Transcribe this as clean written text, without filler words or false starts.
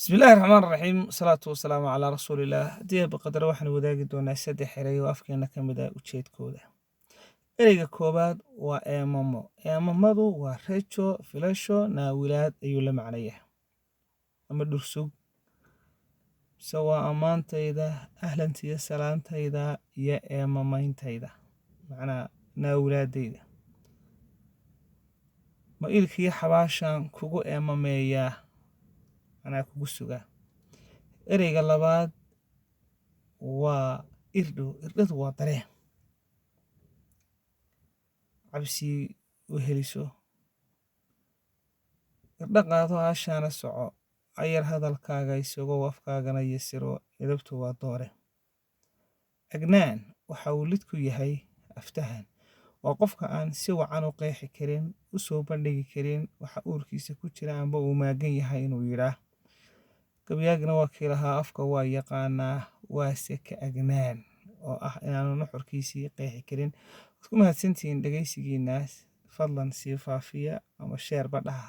Bismillahi raxmaan raxiim, salaatu wasalaamu calaa rasuulillaah. Haddii Eebbe qadaro, waxaan wadaagi doonaa saddex erey oo afkeena ka mid ah ujeedkooda. Ereyga koowaad waa eemamo. Eemamadu waa rejo, filasho, naawilaad ayuu la macnayahay, ama dhursug. Mise waa ammaantayda, ahlantiyo salaantayda iyo eemamayntayda, macnaa naawilaadayda. Ma ilkiyo xabaashaan kugu eemameeyaa, macnaa kugu sugaa. Ereyga labaad waa irdho. Irdhadu waa dareen cabsi u heliso. Irdho qaado, aashaana soco, ayar hadalkaaga isagoo afkaagana yasiro, edabtu waa doore. Agnaan waxa uu lid ku yahay aftahan. Waa qofka aan si wacan u qeexi karin, u soo bandhigi karin waxa uurkiisa ku jira amba uu maagan yahay inuu yidhaah. Gabayaagina waa kii lahaa, afka waa yaqaanaa, waase ka agnaan, oo ah inaanu nuxurkiisii qeexi karin. Waad ku mahadsantihiin dhegaysigiinaas. Fadlan sii faafiya ama share ba dhaha.